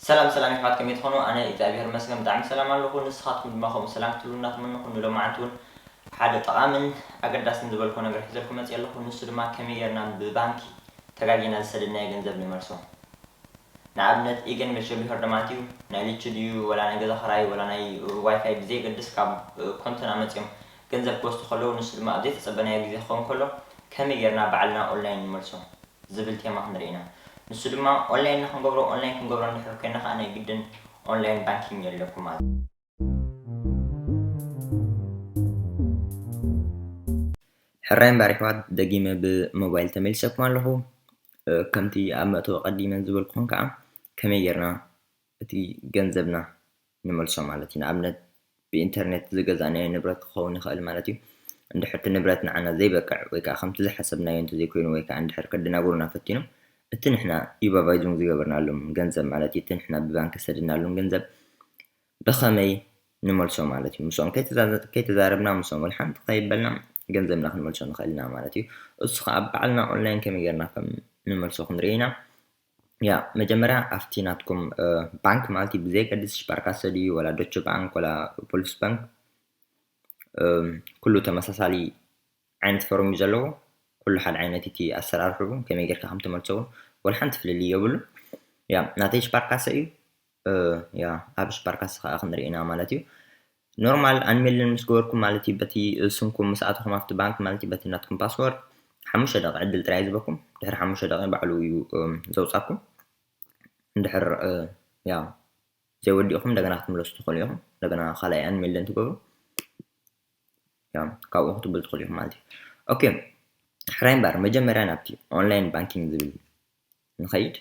ሰላም ሰላም ይሕዋት፣ ከመይ ትኾኑ? ኣነ እግዚኣብሔር ይመስገን ብጣዕሚ ሰላም ኣለኹ። ንስኻትኩም ድማ ከምኡ ሰላም ክትብሉ እናተመነኹ፣ ንሎማዓንቲ እውን ሓደ ጠቓምን ኣገዳስን ዝበልኩ ነገር ሒዘልኩም መፅእ ኣለኹ። ንሱ ድማ ከመይ ጌርና ብባንኪ ተጋጊና ዝሰደድናዮ ገንዘብ ንመልሶ። ንኣብነት ኢገን መሸቢሆር ደማንት እዩ፣ ናይ ልቺ ድዩ ወላ ናይ ገዛ ኽራይ ወላ ናይ ዋይፋይ ብዘየገድስ ካብ ኮንቶና መፅዮም ገንዘብ ክወስዱ ከለዉ፣ ንሱ ድማ ኣብ ዘይተፀበናዮ ግዜ ክኸውን ከሎ ከመይ ጌርና ባዕልና ኦንላይን ንመልሶ ዝብል ቴማ ክንርኢ ኢና። ንሱ ድማ ኦንላይን ንክንገብሮ፣ ኦንላይን ክንገብሮ እንድሕር ኮይና ከዓ ናይ ግድን ኦንላይን ባንኪንግ የድልየኩም ማለት እዩ። ሕራይ እምበር ኣሕዋት፣ ደጊመ ብሞባይል ተመሊሰኩም ኣለኹ። ከምቲ ኣብ መእተዊ ቀዲመ ዝበልኩኹም ከዓ ከመይ ጌርና እቲ ገንዘብና ንመልሶ ማለት እዩ። ንኣብነት ብኢንተርኔት ዝገዛእናዮ ንብረት ክኸውን ይኽእል ማለት እዩ። እንድሕር እቲ ንብረት ንዓና ዘይበቅዕ ወይ ከዓ ከምቲ ዝሓሰብናዮ እንተዘይኮይኑ ወይ ከዓ እንድሕር ከደናግሩና ፈቲኖም፣ እቲ ንሕና ኢባቫይዙን ዝገበርናሎም ገንዘብ ማለት እዩ፣ እቲ ንሕና ብባንክ ዝሰደድናሎም ገንዘብ ብኸመይ ንመልሶ ማለት እዩ። ምስኦም ከይተዛዘ-፣ ከይተዛረብና ምስኦም ወላ ሓንቲ ከይበልና ገንዘብና ክንመልሶ ንኽእል ኢና ማለት እዩ። እሱ ከዓ ባዕልና ኦንላይን ከመይ ጌርና ከም ንመልሶ ክንርኢ ኢና። ያ፣ መጀመርያ ኣብቲ ናትኩም፣ እ፣ ባንክ ማለት እዩ፣ ብዘየገድስ ሽፓርካሰ ድዩ፣ ወላ ዶቸ ባንክ፣ ወላ ፖሊስ ባንክ፣ እ፣ ኩሉ ተመሳሳሊ ዓይነት ፎርም እዩ ዘለዎ። ኩሉ ሓደ ዓይነት እቲ ኣሰራርሕኡ፣ ከመይ ጌርካ ከም ትመልሶ እውን ወላ ሓንቲ ፍልልይ የብሉን። ያ፣ ናተይ ሽፓርካሰ እዩ። እ፣ ያ፣ ኣብ ሽፓርካሰ ከዓ ክንርኢ ኢና ማለት እዩ። ኖርማል ኣንሜልን ምስ ገበርኩም ማለት እዩ፣ በቲ ስምኩም ምስ ኣተኹም ኣብቲ ባንክ ማለት እዩ፣ በቲ ናትኩም ፓስወርድ ሓሙሽተ ደቂቕ ዕድል ጥራይ እዩ ዝበኩም። ድሕሪ ሓሙሽተ ደቂቕ ባዕሉ እዩ፣ እም፣ ዘውጻኩም። እንድሕር፣ እ፣ ያ፣ ዘይወዲእኹም እንደገና ክትምለሱ ትኽእሉ ኢኹም። እንደገና ካልኣይ ኣንሜልን ትገብሩ። ያ፣ ካብኡ ክትብሉ ትኽእሉ ኢኹም ማለት እዩ። ኦኬ፣ ሕራይ እምበር መጀመርያ ናብቲ ኦንላይን ባንኪንግ ዝብል ንኸይድ።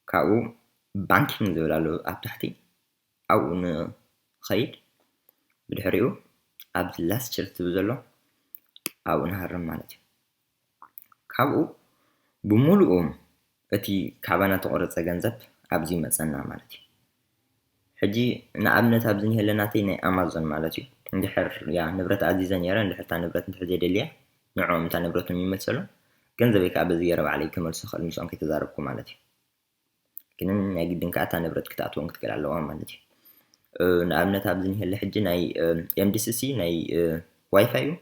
ካብኡ ባንኪንግ ዝብል ኣሎ ኣብ ታሕቲ፣ ኣብኡ ንኸይድ። ብድሕሪኡ ኣብዚ ላስት ሪሲት ዝብል ዘሎ ኣብኡ ንሃርም ማለት እዩ። ካብኡ ብምሉኡ እቲ ካባና ተቆረፀ ገንዘብ ኣብዚ ይመፀና ማለት እዩ። ሕጂ ንኣብነት ኣብዚ ንሄለ ናተይ ናይ ኣማዞን ማለት እዩ። እንድሕር ያ ንብረት ኣዚዘ ነይረ፣ እንድሕር እታ ንብረት እንድሕር ዘይደልያ ንዕኦም እታ ንብረቶም ይመልሰሎም፣ ገንዘበይ ከዓ በዚ ገይረ ባዕለይ ክመልሶ ይኽእል ምስኦም ከይተዛረብኩ ማለት እዩ። ግን ናይ ግድን ከዓ እታ ንብረት ክትኣትዎም ክትክእል ኣለዋ ማለት እዩ። እ፣ ንኣብነት ኣብዚ ንሄለ ሕጂ ናይ፣ እ፣ ኤምዲሲሲ ናይ፣ እ፣ ዋይፋይ እዩ።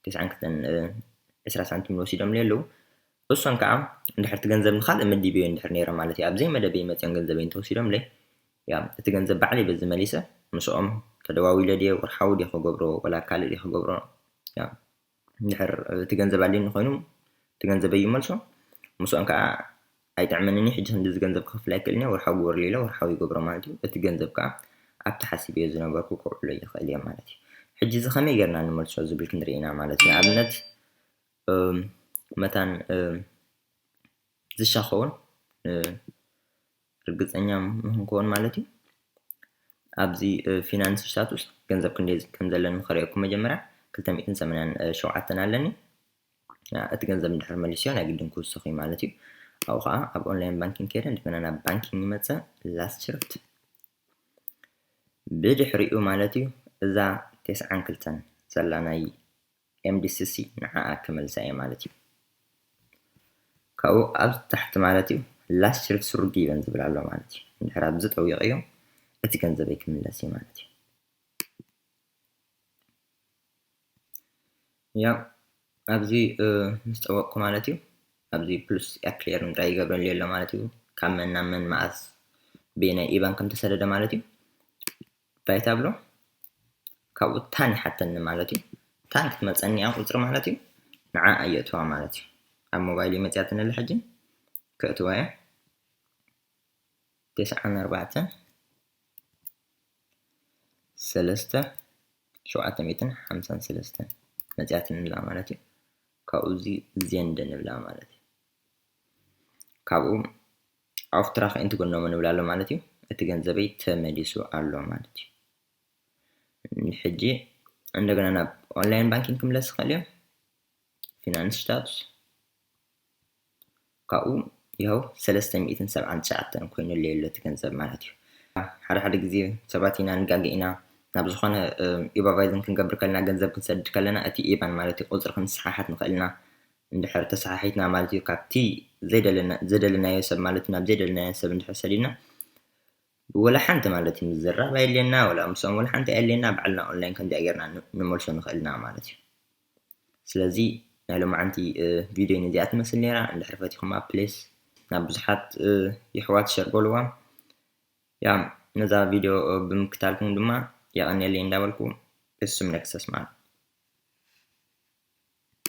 ተስዓን ክልተን፣ እ፣ ዕስራ ሳንቲም ወሲዶምለይ ኣለዉ። እሶም ከዓ እንድሕር እቲ ገንዘብ ንኻልእ መዲበዮ እንድሕር ነይረ ማለት እዩ፣ ኣብ ዘይመደበይ መፅኦም ገንዘበይ እንተወሲዶምለይ፣ ያ፣ እቲ ገንዘብ ባዕለይ በዚ መሊሰ ምስኦም ተደዋዊለ ድየ፣ ወርሓዊ ድየ ክገብሮ፣ ወላ ካልእ ድየ ክገብሮ፣ ያ፣ እንድሕር እቲ ገንዘብ ኣድልየኒ ኮይኑ፣ እቲ ገንዘበይ ይመልሶ። ምስኦም ከዓ ኣይጥዕመንን እዩ፣ ሕጂ ክንድዚ ገንዘብ ክኸፍል ኣይክእልን እየ፣ ወርሓዊ ግበሩለይ ኢለ ወርሓዊ ይገብሮ ማለት እዩ። እቲ ገንዘብ ከዓ ኣብቲ ሓሲበዮ ዝነበርኩ ከውዕሎ ይኽእል እየ ማለት እዩ። ሕጂ እዚ ከመይ ጌርና ንመልሶ ዝብል ክንርኢ ኢና ማለት እዩ። ንኣብነት፣ እም፣ መታን፣ እም፣ ዝሻኸውን፣ እ፣ ርግጸኛ ንኽንከውን ማለት እዩ። ኣብዚ፣ እ፣ ፊናንስ ስታቱስ ገንዘብ ክንደይ ከም ዘለኒ ከርእየኩም መጀመርያ። ክልተ ሚእትን ሰማንያን ሸውዓተን ኣለኒ። ያ፣ እቲ ገንዘብ እንድሕር መሊስዮ ናይ ግድን ክውስኽ እዩ ማለት እዩ። ኣብኡ ኸዓ ኣብ ኦንላይን ባንኪንግ ከይደ እንደገና ናብ ባንኪንግ ይመጽእ፣ ላስት ሪሲት። ብድሕሪኡ ማለት እዩ እዛ ተስዓን ክልተን ዘላ ናይ ኤምዲሲሲ ንዓኣ ክመልሳ እየ ማለት እዩ። ካብኡ ኣብ ታሕቲ ማለት እዩ ላስት ሪሲት ሪጊቨን ዝብል ኣሎ ማለት እዩ። እንድሕር ኣብዚ ጠዊቐዮ እቲ ገንዘበይ ክምለስ እዩ ማለት እዩ። ያ፣ ኣብዚ፣ እ፣ ምስ ጠወቕኩ ማለት እዩ፣ ኣብዚ ፕሉስ ያክል ርም ጥራይ ይገብረሉ ኣሎ ማለት እዩ። ካብ መን ናብ መን፣ መዓስ፣ በየናይ ኢባን ከም ተሰደደ ማለት እዩ። ባይታ ብሎ፣ ካብኡ ታን ይሓተኒ ማለት እዩ። ታን ክትመፀኒ እያ ቁፅሪ ማለት እዩ። ንዓ ኣየእትዋ ማለት እዩ። ኣብ ሞባይል መፅያትኒ ኣላ ሕጂ፣ ከእትዋ እየ። ተስዓን ኣርባዕተን ሰለስተ ሸውዓተ ሚእትን ሓምሳን ሰለስተን መፅያትኒ ኣላ ማለት እዩ። ካብኡ እዚ ዜንደ ንብላ ማለት እዩ። ካብኡ ኣፍትራኽ ኢንትጎኖመ ንብላ ኣሎ ማለት እዩ። እቲ ገንዘበይ ተመሊሱ ኣሎ ማለት እዩ። ሕጂ እንደገና ናብ ኦንላይን ባንኪንግ ክምለስ ይኽእል እዩ። ፊናንስ ስታቱስ ካብኡ ይኸው ሰለስተ ሚእትን ሰብዓን ትሽዓተን ኮይኑለይ ኣሎ እቲ ገንዘብ ማለት እዩ። ሓደ ሓደ ግዜ ሰባት ኢና ንጋገ ኢና፣ ናብ ዝኾነ፣ እ፣ ኢባቫይዝን ክንገብር ከለና፣ ገንዘብ ክንሰድድ ከለና፣ እቲ ኢባን ማለት እዩ ቁፅሪ ክንሰሓሓት ንኽእል ኢና። እንድሕር ተሰሓሒትና ማለት እዩ፣ ካብቲ ዘይደለና-፣ ዘደለናዮ ሰብ ማለት እዩ፣ ናብ ዘይደለናዮ ሰብ እንድሕር ሰዲድና፣ ወላ ሓንቲ ማለት እዩ ምዝራብ ኣየድልየና፣ ወላ ምስኦም ወላ ሓንቲ ኣየድልየና። ባዕልና ኦንላይን ከምዚኣ ጌርና ን- ንመልሶ ንኽእል ኢና ማለት እዩ። ስለዚ ናይ ሎማዓንቲ ቪድዮ ነዚኣ ትመስል ነይራ። እንድሕር ፈቲኹማ ፕሊስ ናብ ብዙሓት የሕዋት ሸር በልዋ። ያ ነዛ ቪድዮ ብምክታልኩም ድማ የቐንየለይ እንዳበልኩ፣ እሱም ነክሰስ ማለት